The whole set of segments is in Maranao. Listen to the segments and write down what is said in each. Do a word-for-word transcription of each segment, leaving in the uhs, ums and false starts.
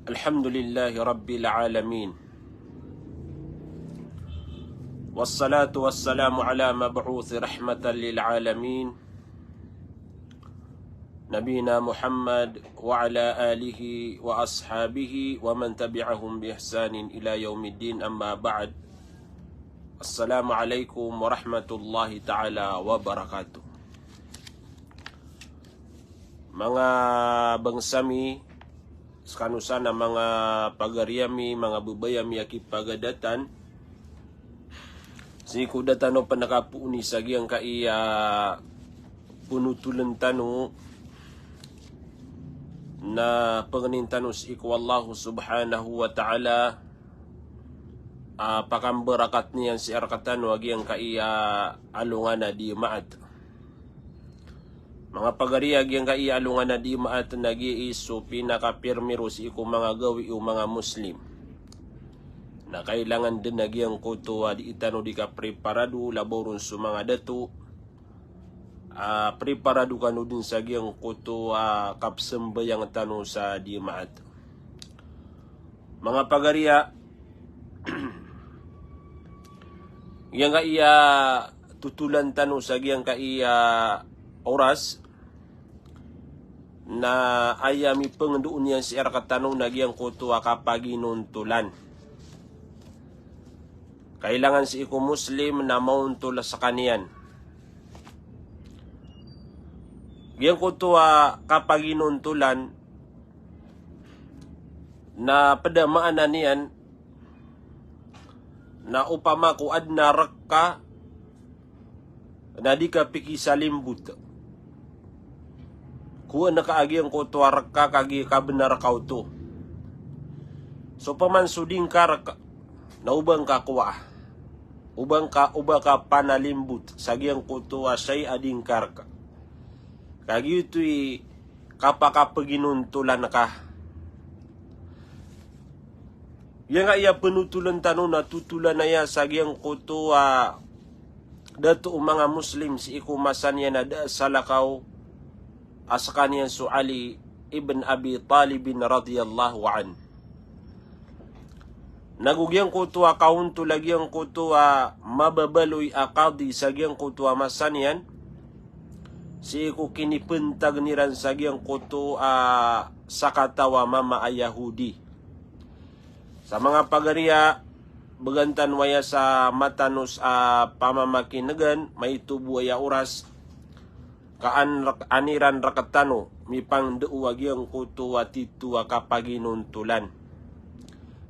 الحمد لله رب العالمين. والصلاة والسلام على مبعوث رحمة للعالمين. نبينا محمد وعلى آله وأصحابه ومن تبعهم بإحسان إلى يوم الدين، أما بعد. السلام عليكم ورحمة الله تعالى وبركاته. Manga bangsa mi, sekano sa na manga pagari ami, manga babay ami a kipagadatan, sii ko da tano pn kapooni sa giyangkai a pnotolen tano, na pangnin tano sii ko Allah subhanahu wa ta'ala a pakambarakat iyan sii rktano a giyangkai a alongan a Dimaat. Manga pagari, a giyangkai a alongan a Dimaat na giya i so pinakapirmiro sii ko manga gawii o manga Muslim. Na kailangan dn a giyangkoto a dii tano di kapreparado, labaw ron so manga dato, a preparado kano dn sa giyangkoto a kapsambayang tano sa Dimaat. Manga pagari, a giyangkai a totolan tano sa giyangkai a oras, na aya mipangndao niyan sii rktano na giyangkoto a kapaginontolan. Kailangan sii ko Muslim na maontol skaniyan. Giyangkoto a kapaginontolan na pd a maana niyan na opama ko adn a rk ka na di ka pikisalimbot. Kowaan ka a giyangkoto a rk ka kagiya kabnar ka oto. So paman so di ngka rk na oba ngka kowaa. Oba ngka, oba ka panalimbot sa giyangkoto a shayi a di ngka rk. Kagiya oto i kapakapaginontolan ka. Giyangkai a pnotolen tano na totolan aya sa giyangkoto a dato o manga Muslim sii ko masa niyan a da a salakaw a skaniyan so Ali ibn Abi Talib radiyallahu anhu. Nago giyangkoto a kaontol a giyangkoto a mababaloy a kadi sa giyangkoto a masa niyan, sii ko kinipntagn iran sa giyangkoto a sakataw a mama a Yahudi. Sa manga pagari, a bgan tano aya sa matanos a pamamakingan, maito bo aya oras, ka an rk-, an iran rktano mipangndao a giyangkoto a tito a kapaginontolan.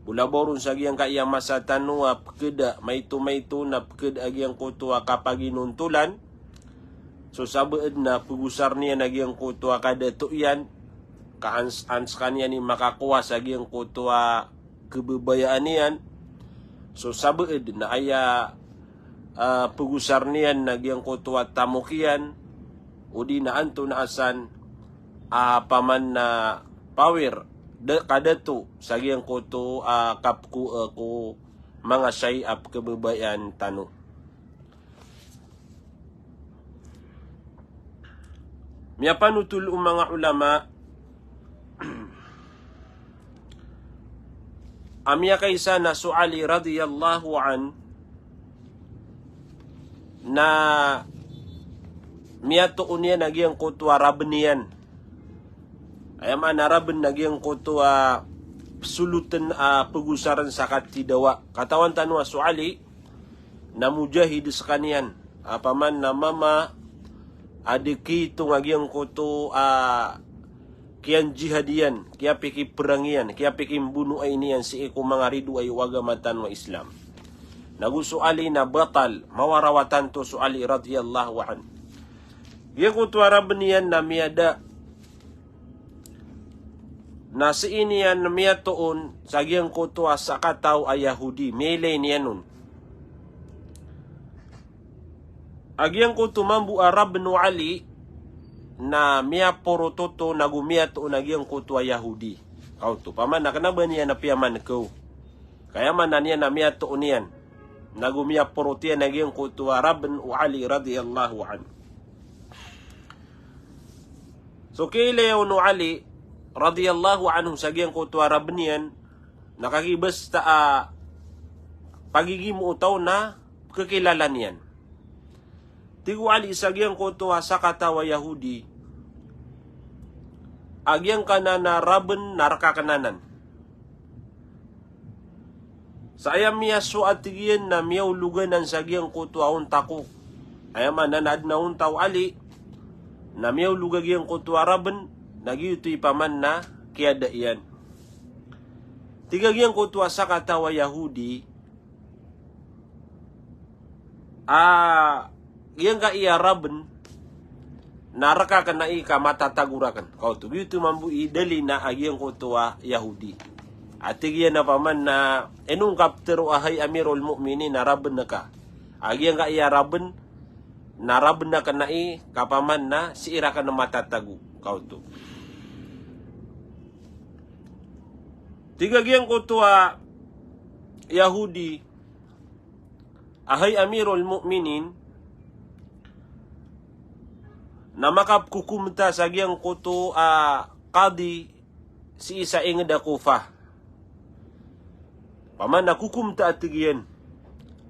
Bo labaw ron sa giyangkai a masa tano a pkda, maito-maito na pkda a giyangkoto a kapaginontolan, so sabaad na pgosarn iyan a giyangkoto a kadato iyan, ka an, an skaniyan i makakowa sa giyangkoto a khababayaan iyan, so sabaad na aya, ah, pgosarn iyan na giyangkoto a tamok iyan, odi na antonaa san a paman na power, da-, kadato sa giyangkoto a kapko, eh, ko manga shayi a pkhababayaan tano. Miyapanotol o manga ulama a miyakaisa na so Ali radiyallahu anhu na miyatoon iyan a giyangkoto a rabn iyan. Aya maana rabn na giyangkoto a psolotn a pgosarn sa katidawa. Katawan tano a so Ali na mujahid skaniyan, a paman na mama a di kitong a giyangkoto a kiyanjihad iyan, kiyapikiprang iyan, kiyapikimbonoay niyan sii ko manga ridoay o agama tano a Islam. Nago so Ali na batal, mawarawatan to so Ali radiyallahu anhu. Giyangkoto a rabn iyan na miyada, na sii niyan miyatoon sa giyangkoto a sakataw a Yahudi, miyailay niyan on. A giyangkoto mambo a rabn o Ali na miyaporot oto nago miyatoon a giyangkoto a Yahudi. Kaoto, paman na kna ba niyan a piyaman kaw. Ka aya maana niyan na miyatoon iyan nago miyaporot iyan a giyangkoto a rabn o Ali radiyallahu anhu. So kiyailay on o Ali, radiyallahu anhu sa giyangkoto a raben iyan, na kagiya basta a pagigimo o taw na kekilala niyan. Tig o Ali sa giyangkoto a sakataw a Yahudi a giyangkanan a raben na reka aken anan. Sa aya miyasowa, tig iyan, na miyaolog anan sa giyangkoto a onta ko. Aya maana na aden a onta o Ali, na miyaolog a giyangkoto a raben, na giyoto i paman na kiyada iyan. Tig a giyangkoto a sakataw a Yahudi a giyangkaya raben na reka aken ai ka matatago raken. Kaoto, giyoto mambo i dalil a giyangkoto a Yahudi. A tig iyan a paman na ino ngka petero a hay Amirul Mu'minin a raben ka. A giyangkaya raben na raben aken ai ka paman na sii raken matatago. Kaoto. Tig a giyangkoto a Yahudi a hay Amirul Mu'minin, na makapekokom ta sa giyangkoto a kadi sii sa inged a Kufa. Paman na kokom ta, a tig iyan,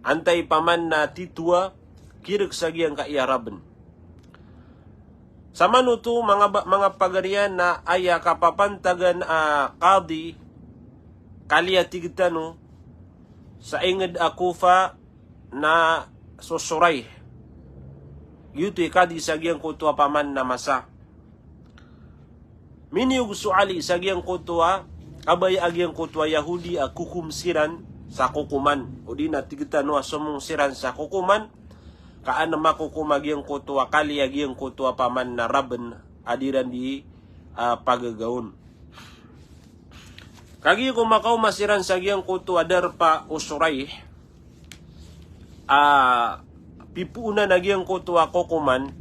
antaa i paman na tito a kirek sa giyangkaya raben. Samanoto manga ba-, manga pagariya, na aya kapapantagan a kadi, kaliya, tig tano, sa inged a Kufa na so Shuraih. Giyoto i kadi sa giyangkoto a paman na masa. Miniyog so Ali sa giyangkoto a kabaya a giyangkoto a Yahudi a kokom siran sa kokoman. O di na tig tano a somong siran sa kokoman, ka an makokom a giyangkoto a kaliya a giyangkoto a paman na raben a di ran di, ah, pagagaon. Kagiya ko makaoma siran sa giyangkoto a darpa o Shuraih, a pipoonan a giyangkoto a kokoman,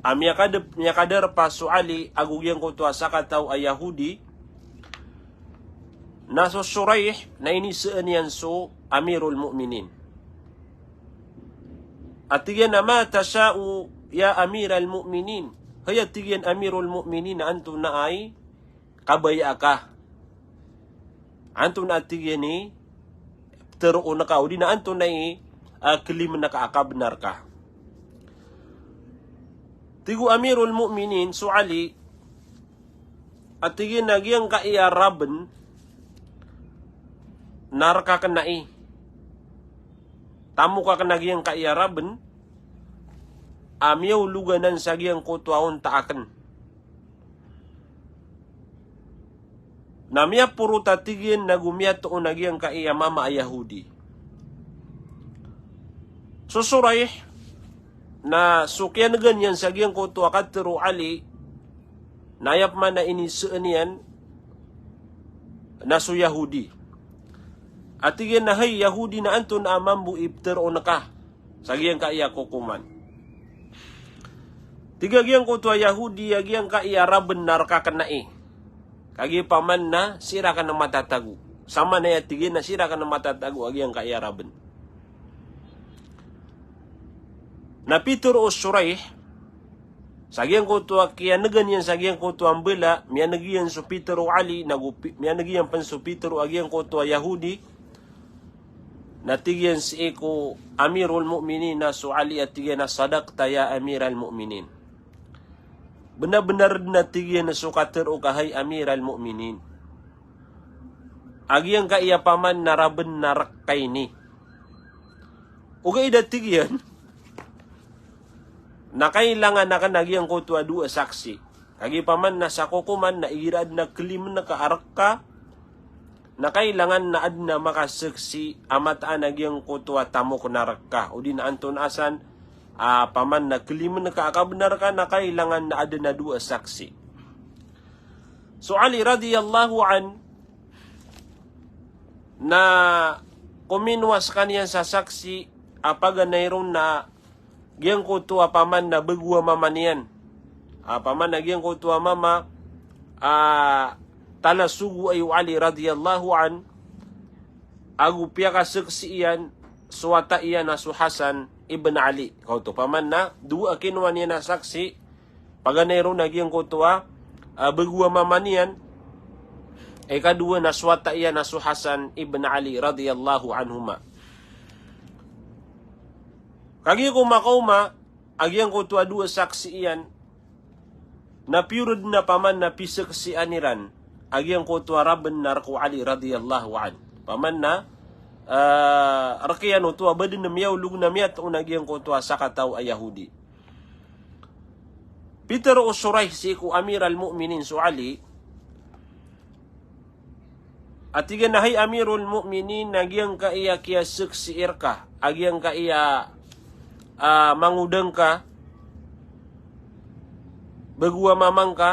a miyakadep-, miyakadarpa so Ali ago giyangkoto a sakataw a Yahudi, na so Shuraih na iniseen iyan so Amirul Mu'minin. A tig iyan a, "Ma tasha'u ya Amiral Mu'minin?" Hay, a tig iyan, Amirul Mu'minin, antonaa i kabaya ka? Antonaa, a tig iyan, i peteroon ka, o di na antonaa i, ah, kelimen ka a kabenar ka? Tig o Amirul Mu'minin so Ali, a tig iyan, a giyangkaya raben na reka aken ai. Tamok aken a giyangkaya raben a miyaolog anan sa giyangkoto a onta aken. Na miyaporot, a tig iyan, ago miyatoon a giyangkaya mama a Yahudi. So Shuraih, na so kiyanegan iyan sa giyangkoto a katero o Ali, na aya pman a iniseen iyan na so Yahudi. A tig iyan a, "Hay Yahudi, na antonaa mambo i peteroon ka sa giyangkaya kokoman?" Tig a giyangkoto a Yahudi a giyangkaya raben na reka aken ai. Kagiya paman na sii raken matatago. Samanaya, tig iyan, na sii raken matatago a giyangkaya raben. Na pitero o Shuraih, sa giyangkoto a kiyanegan iyan sa giyangkoto a mbala, miyaneg iyan so pitero o Ali, nago pi-, miyaneg iyan pen so pitero a giyangkoto a Yahudi, na tig iyan sii ko Amirul Mu'minin a so Ali, a tig iyan a, "Sadaqta ya Amiral Mu'minin." Benar-benar den, a tig iyan, so katero ka, hay Amiral Mu'minin. A giyangkaya paman na raben na reka ini. Ogaid, a tig iyan, na kailangan aken a giyangkoto a dowa a saksi. Kagiya paman na sa kokoman na igira aden a kelimen ka a reka, na kailangan na aden a makasaksi a mataan a giyangkoto a tamok na reka, o di na antonaa san, ah, paman na kelimen ka a kabenar ka, na kailangan na aden a dowa a saksi. So Ali radiyallahu anhu na kominowa sekaniyan sa saksi a paganay ron na giyangkoto a paman na bego a mama niyan. A paman na giyangkoto a mama a talasogo o Ali radiyallahu anhu, ago piyakasaksi iyan so wata iyan a so Hasan ibn Ali. Kaoto, paman na dowa a kinowa niyan a saksi, paganay ron a giyangkoto a, a, bego a mama niyan, Ikadowa na so wata iyan a so Hasan ibn Ali radiyallahu anhuma. Kagiya ko makaoma a giyangkoto a dowa saksi iyan na piyorod na paman na pisaksian iran a giyangkoto a raben na rek o Ali radiyallahu anhu. Paman na, ah, rek iyan oto a baden a miyaolog na miyatoon a giyangkoto a sakataw a Yahudi. Pitero o Shuraih sii ko Amir al-Mu'minin so Ali, a tig iyan a hay Amirul Mu'minin, a giyangkaya kiyasaksii reka, a giyangkaya, ah, mangoda ngka, bago a mama ngka,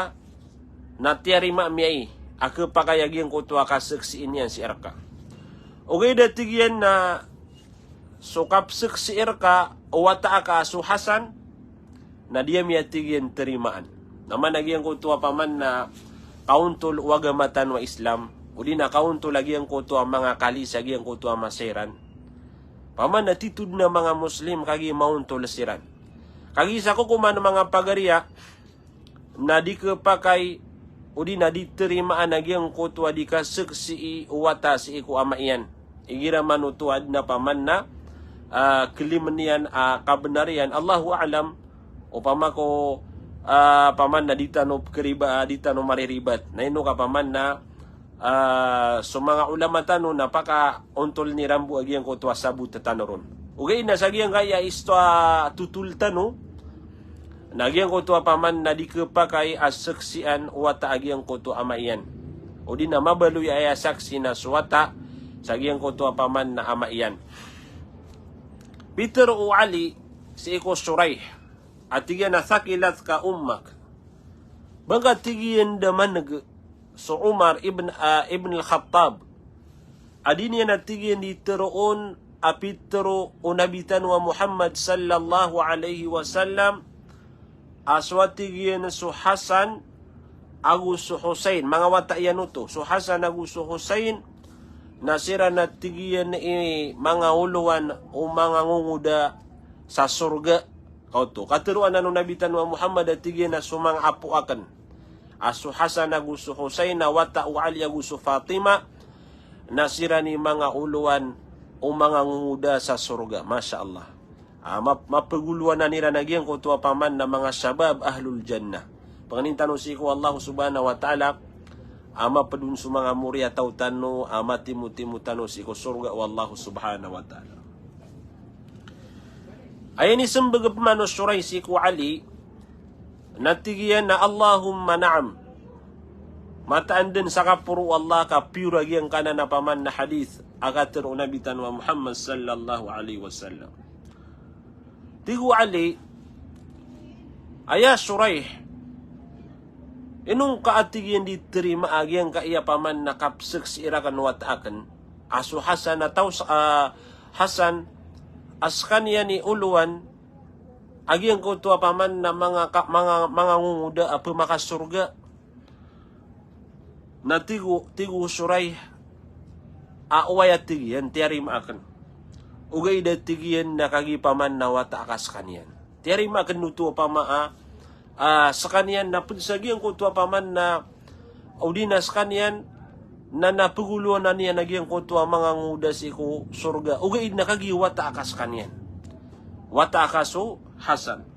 na tiyarima mi ai a kepakay a giyangkoto a kasaksii niyan sii reka. Ogaid a tig iyan na so kapsaksii reka o wata aka a so Hasan, na di ami a tig iyan terimaan. Na mana giyangkoto a paman na kaontol o agama tano a Islam, odi na kaontol a giyangkoto a manga kali sa giyangkoto a masa iran. Paman na titho den a manga Muslim kagiya maontol siran. Kagiya sa kokoman a manga pagariya, na di kepakay, odi na di terimaan a giyangkoto a di kasaksii o wata sii ko ama iyan. Igira manoto a aden a paman na, ah, kelimen iyan a kabenar iyan. Allahu a'lam, opama ko, ah, paman na di tano pekeriba, di tano mariribat. Na ino ka paman na, ah, so manga ulama tano na pakaontol iran bo a giyangkoto a sabot tano ron. Ogaid na sa giyangkaya isto a totol tano, na giyangkoto a paman na di kepakay a saksian o wata a giyangkoto a ama iyan. Odi na mabaloy a aya saksi na so wata sa giyangkoto a paman na ama iyan. Pitero o Ali sii ko Shuraih, a tig iyan a thakilatka ummak. Ba ngka, tig iyan, da maneg so Umar ibn, ah, ibn al-Khattab a di niyan a tig iyan di teroon a pitero o Nabi tano a Muhammad sallallahu alaihi wasallam a so, a tig iyan, so Hasan ago so Husain, manga wata iyan oto, so Hasan ago so Husain, na siran a tig iyan i manga olowan o manga ngongoda sa sorga. Kaoto, kateroan o Nabi tano a Muhammad a tig iyan a so manga apo aken a so Hasan ago so Husain a wata o Ali ago so Fatima, na siran i manga olowan o manga ngongoda sa sorga. Masha Allah. Ah, map-, mapegolowanan iran a giyangkoto a paman na manga shabab ahlul jannah. Pengenin tano sii ko Allah subhanahu wa ta'ala a mapedon so manga moriyataw tano a matimotimo tano sii ko sorga o Allah subhanahu wa ta'ala. Aya inisembag peman o Shuraih sii ko Ali, na tig iyan a Allahumma na'am. Mataan den sa kaporo o Allah ka pure a giyangkanan a paman na hadith a katero o Nabi tano a Muhammad sallallahu alaihi wasallam. Tig o Ali, aya Shuraih, ino ngka, a tig iyan, di terima a giyangkaya paman na kapsaksii raken o wata aken a so Hasan a taw sa, ah, Hasan a sekaniyan i olowan a giyangkoto a paman na manga ka-, manga, manga ngongoda a pemakasorga. Na tig o, tig o Shuraih a oway, a tig iyan, tiyarima aken. Ogaid a tig iyan na kagiya paman na wata aka sekaniyan. Tiyarima aken oto opama a, ah, sekaniyan na ped sa giyangkoto a paman na, odi na sekaniyan na, na pegolowanan iyan a giyangkoto a manga ngongoda sii ko sorga. Ogaid na kagiya wata aka sekaniyan. Wata aka so Hasan.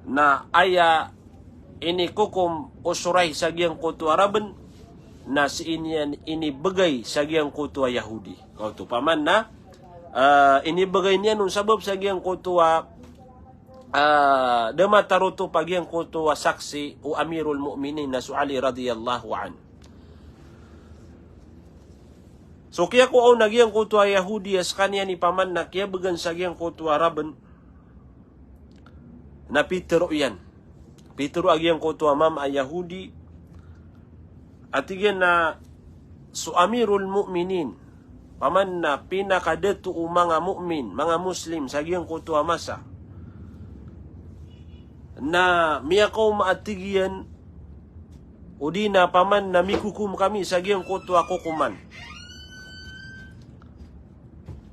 Na aya inikokom o Shuraih sa giyangkoto a raben, na sii niyan inibegay sa giyangkoto a Yahudi. Kaoto paman na, ah, inibegay niyan on sabap sa giyangkoto a, ah, da matarotop a giyangkoto a saksi o Amirul Mu'minin na so Ali radiyallahu anhu. So kiyakowa on a giyangkoto a Yahudi a sekaniyan i paman na kiyabegan sa giyangkoto a raben, na pitero iyan. Pitero a giyangkoto a mama a Yahudi, a tig iyan a so Amirul Mu'minin, paman na pinakadato o manga mu'min, manga Muslim sa giyangkoto a masa, na miyakaoma, a tig iyan, odi na paman na mikokom kami sa giyangkoto a kokoman.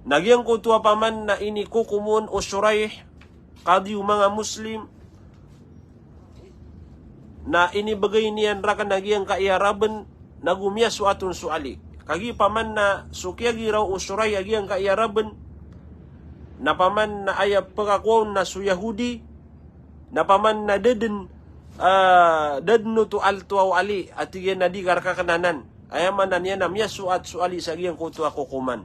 Na giyangkoto a paman na inikokom on o Shuraih, kadi o manga Muslim, na inibegay niyan raken a giyangkaya raben, nago miyasoat on so Ali. Kagiya paman na so kiyagiraw o Surayh a giyangkaya Rabn, na paman na aya pkakowa on na so Yahudi, na paman na da dn, ah, da dn oto alto o Ali, a tig iyan a di ka rka knanan. Aya maana niyan na miyasoat so Ali sa giyangkoto a kokoman.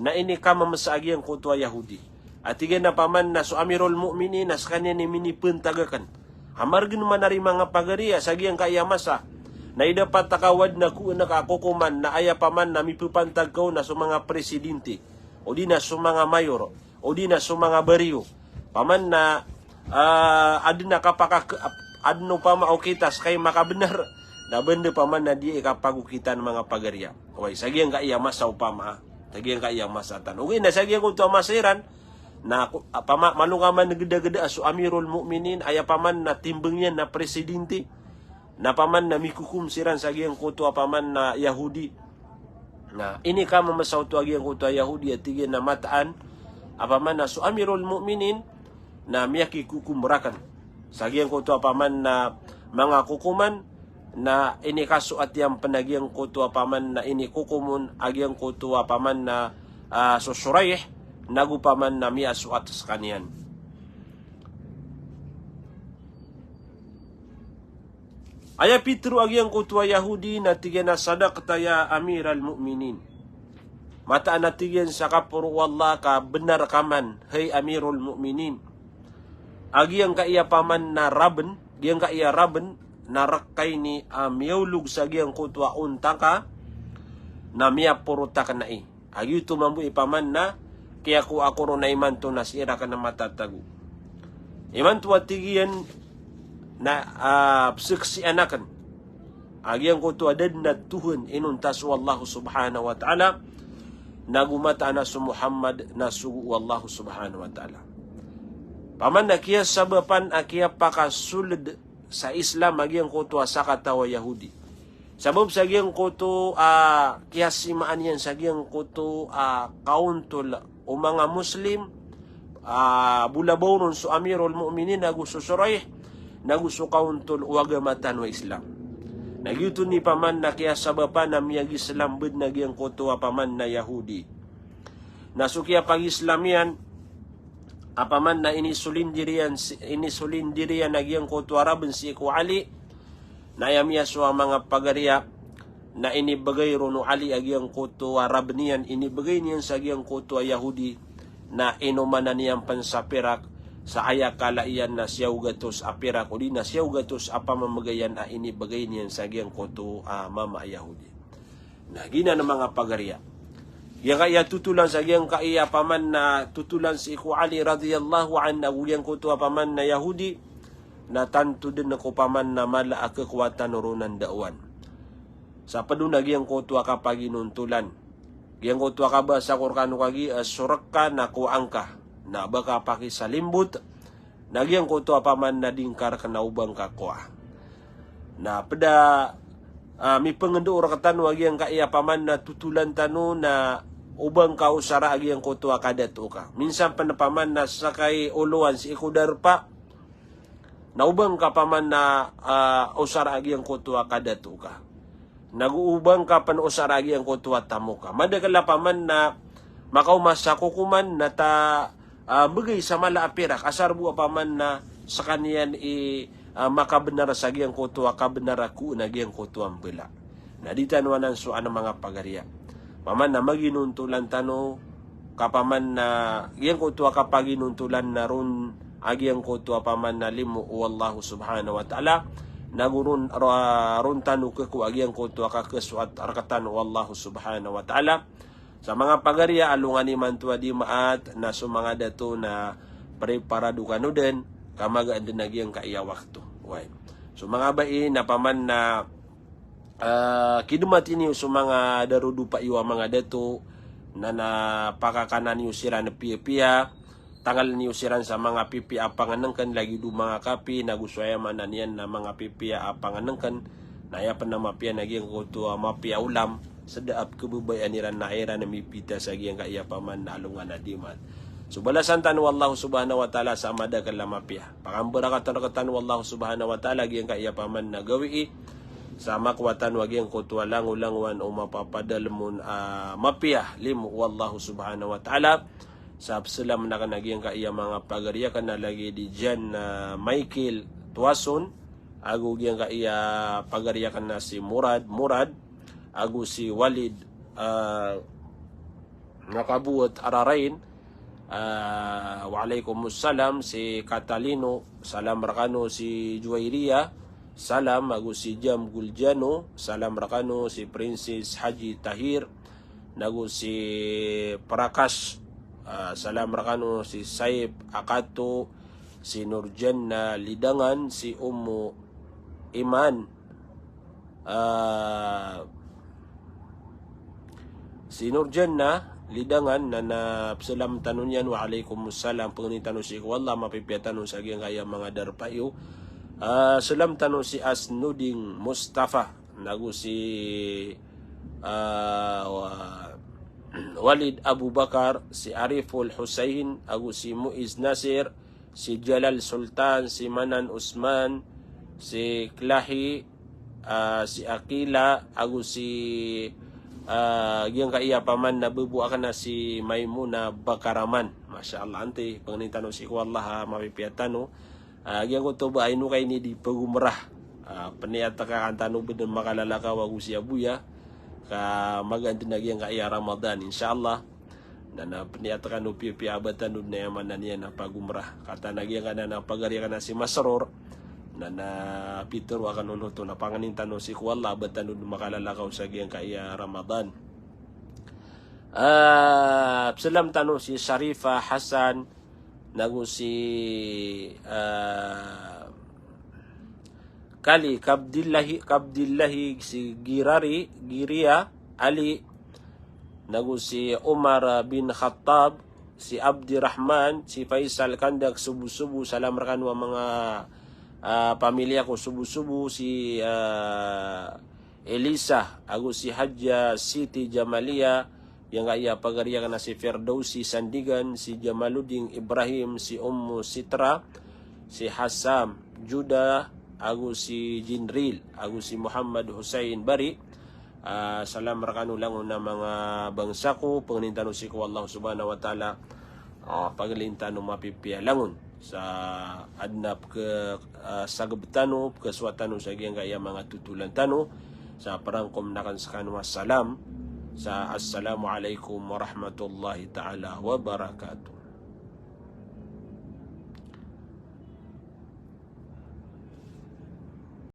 Na inikamamasa a giyangkoto a Yahudi. A tig iyan a paman na so Amirul Mu'minin na skaniyan i minipantag akn. A margn man ari manga pagari a sa giyangkaya masa na idapat ka o adn a ko-, na ka kokoman na aya paman na mipapantag ka on na so manga presidente, odi na so manga mayor, odi na so manga bariyo. Paman na, ah, adn a kapaka-, adn opama okit a ska i makabnar, na banda paman na di kapagokitan manga pagari a. Oway, sa giyangkaya masa opama, ah. Sa giyangkaya masa tano. Ogaid na sa giyangkoto a masa iran, na ko-, a, pama-, malo ka man gdagda a so Amirul Mu'minin, aya paman na timbang iyan na presidente, na paman na mikokom siran sa giyangkoto a paman na Yahudi. Na inikamamasa oto a giyangkoto a Yahudi a tig iyan a mataan a paman na so Amirul Mu'minin na miyakikokom rakn sa giyangkoto a paman na manga kokoman, na inikasoat iyan pn a giyangkoto a paman na inikokom on a giyangkoto a paman na, ah, so Surayh, nago paman na miyasoat skaniyan. Aya pitharo a giyangkoto a Yahudi na tig iyan a, "Sadaqta ya Amiral Mu'minin." Mataan a tig iyan sa kaporo o Allah ka bnar ka man, hay Amirul Mu'minin. A giyangkaya paman na Rabn, giyangkaya Rabn, na rk ka ini a miyaolog sa giyangkoto a onta ka, na miyaporot akn ai. A giyoto mambo i paman na kiyakowa ko ron a imanto na sii rakn a matatago. Imanto a tig iyan na, ah, pzaksian akn a giyangkoto a da dn a Tohan inonta so Allah subhanahu wa ta'ala, nago mataan a so Muhammad na sogo o Allah subhanahu wa ta'ala. Paman na kiyasabapan a kiyapakasold sa Islam a giyangkoto a sakataw a Yahudi. Sabap sa giyangkoto a kiyasimaan iyan sa giyangkoto a kaontol o manga Muslim, a bolabaw ron so Amirul Mu'minin ago so Surayh, nago so kaontol o agama tano a Islam. Na giyoto i paman na kiyasabapan a miyag-Islam bd na giyangkoto a paman na Yahudi. Na so kiyapag-Islam iyan a paman na inisolindir iyan si, inisolindir iyan a giyangkoto a Rabn sii ko Ali, na aya miyasowa a manga pagari a, na inibgay ron o Ali a giyangkoto a Rabn iyan, inibgay niyan sa giyangkoto a Yahudi, na inomanan iyan pn sa pirak, sa aya kala iyan na siyaw gatos a pirak, odi na siyaw gatos a pamamgayan a inibgay niyan sa giyangkoto a mama a Yahudi. Na giyanan a manga pagari a, giyangkaya totolan sa giyangkaya paman na totolan sii ko Ali radiyallahu anhu ago giyangkoto a paman na Yahudi, na tanto dn ko paman na mala a khakowa tano ron a ndaowan. Sa pd on a giyangkoto a kapaginontolan. Giyangkoto a kabasa ko rkano kagiya, eh, so rk ka na kowaan ka. Na ba ka pakisalimbot, na giyangkoto a paman na di ngka rk na o ba ngka kowa. Na pd a, ah, mipngndao rktano a giyangkaya paman na totolan tano na o ba ngka osara a giyangkoto a kadato ka. Minsan pn paman na ska i olowan sii ko darpa, na o ba ngka paman na, ah, osara a giyangkoto a kadato ka. Nago o ba ngka pn osara a giyangkoto a tamok ka. Madakl a paman na makaoma sa kokoman na ta, ah, bgay sa mala a pirak, asar bo a paman na skaniyan i, ah, makabnar sa giyangkoto a kabnar a kowaan a giyangkoto a mbala. Na di tano anan sowaan a manga pagari a. Paman na maginontolan tano, ka paman na giyangkoto a kapaginontolan na ron a giyangkoto a paman na limo o Allah subhanahu wa ta'ala, nago ron, ro-, ron tano khakowa a giyangkoto a kakhasoat rktano o Allah subhanahu wa ta'ala. Sa manga pagari a, alongan imanto a Dimaat, na so manga dato na preparado kano dn, ka magaan dn a giyangkaya wakto. Oway. So manga bai na paman na, ah, kidmati niyo so manga darodopa iyo a manga dato, na, na pakakanan iyo siran piyapiya, tanggal niyo siran sa manga pipiya a pangnngkn, lagid o manga kapi, nago so aya maana niyan na manga pipiya a pangnngkn, na aya pn a mapiya na giyangkoto a mapiya a olam, sda a pkhababayaan iran na aya iran a mipita sa giyangkaya paman na alongan a Dimaat. So balasan tano o Allah subhanahu wa ta'ala sa madakl a mapiya. Pakambarakatan rktano o Allah subhanahu wa ta'ala giyangkaya paman na gawii. sa makowa tano a giyangkoto a langolangowan o mapapadalem on a mapiya, limo o Allah subhanahu wa ta'ala. Sa peselam aken a giyangkaya manga pagari aken a lagid i Jan, ah, Michael Tuason, ago giyangkaya pagari aken a si Murad, Murad, ago si Walid, ah, Nakabowat Ararain, ah, wa alaikumussalam, si Catalino, salam rekano, si Juwairiya, salam, ago si Jam Guljano, salam rekano, si Princess Haji Tahir, nago si Prakash, ah, salam rekano, si Saib Akato, si Nurjanna Lidangan, si Ummu Iman, ah, si Nurjanna Lidangan, na, na peselam tano niyan, wa alaikumussalam, pengnin tano sii ko Allah, mapipiya tano sa giyangkaya manga darpa iyo. Ah, selam tano si Asnuding Mustafa, nago si, ah, wa-, Walid Abu Bakar, si Ariful Hussein, ago si Muiz Nasir, si Jalal Sultan, si Manan Usman, si Klahi, ah, si Akila, ago si, ah, giyangkaya paman na bebo aken a si Maimuna Bakaraman. Masha Allah, anti, pengnin tano sii ko Allah a mapipiya tano. Ah, giyangkoto ba ino ka ini di pegumrah. Ah, peniya teka aken tano beden makalalakaw ago si Abuya. Ka maganti na giyangkaya Ramadan, insha Allah. Na, na peniya teka no piyapiya a ba tano na aya maana niyan na pagumrah. Kataan a giyangkaya na pagari aken a si Masrur. Na, na pitero aken on oto na pangnin tano sii ko Allah a ba tano makalalakaw sa giyangkaya Ramadan. Ah, peselam tano si Sharifa Hasan, nago si, ah, Kali, Kabdillahi, Kabdillahi, si Girari, Giria, Ali, nago si Umar bin Khattab, si Abdirahman, si Faisal Kandak, Subusubu, salam rekano a manga, ah, pamilya ko Subusubu, si, ah, Elisa, ago si Hadja Siti Jamalia, giyangkaya pagari aken a si Firdausi Sandigan, si Jamaluddin Ibrahim, si Ummu Sitra, si Hassam Juda, ago si Jinril, ago si Muhammad Hussein Bari. Ah, salam rekano langon a manga bangsa ko, pengnin tano sii ko Allah subhanahu wa ta'ala. Ah, pagilin tano mapipiya langon sa aden a peke, ah, sageb tano, pekesowa tano sa giyangkaya manga totolan tano. Sa perangkom aken sekano a salam. Sa assalamu alaikum warahmatullahi ta'ala wabarakatuh.